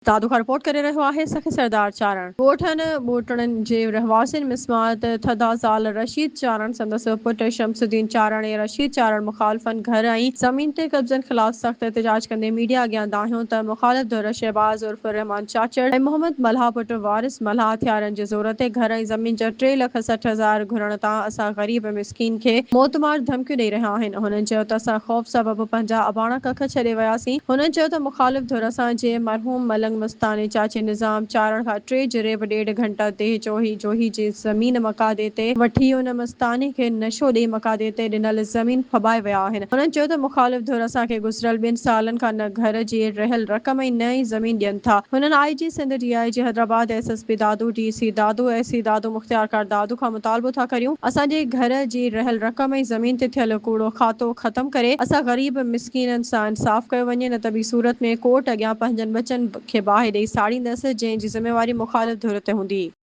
دادو کان رپورٽ ڪري رهيو آهي سخي سردار چارڻ. ڳوٺن ٻوٽڙن جي رهواسين مسمات ٿڌا زال رشيد چارڻ، سندس پٽ شمس الدين چارڻ ۽ رشيد چارڻ مخالفن گهر ۽ زمين تي قبضن خلاف سخت احتجاج ڪندي ميڊيا اڳيان دانهيو ته مخالف ڌر شهباز عرف رحمان چاچڙ ۽ محمد ملاح پٽ وارث ملاح هٿيارن جي زور تي گهر ۽ زمين جا 3,60,000 گهرڻ تان اسان غريب ۽ مسڪين کي موتمار ڌمڪيون ڏئي رهيا آهن. هنن چيو ته اسان خوف سبب پنهنجا اباڻا ڪک ڇڏي وياسين. هنن چيو ته مخالف ڌر اسان جي مرحوم ملنگ مستاني چاچي نظام چارڻ کان ٽي جريب ڏيڍ گهنٽا ديهه چوهي جوهي جي زمين مقادي تي وٺي ان مستاني کي نشو ڏئي مقادي تي ڏنل زمين ڦٻائي ويا آهن. هنن چيو ته مخالف ڌر اسان کي گذريل ٻن سالن کان نه گهر جي رهيل رقم ۽ نه ئي زمين ڏين ٿا. هنن I G Sindh, D I G Hyderabad, S S P Dadu, D C Dadu, S C Dadu, مختيارڪار دادو کان مطالبو ٿا ڪريون اسان جي گهر جي رهيل رقم ۽ زمين تي ٿيل ڪوڙو کاتو ختم ڪري اسان غريب مسڪينن سان انصاف ڪيو وڃي نه ته ٻي صورت ۾ ڪورٽ اڳيان پنهنجن ٻچن کي باهه ڏئي ساڙيندس جنهن جي ذميواري مخالف ڌر تي هوندي.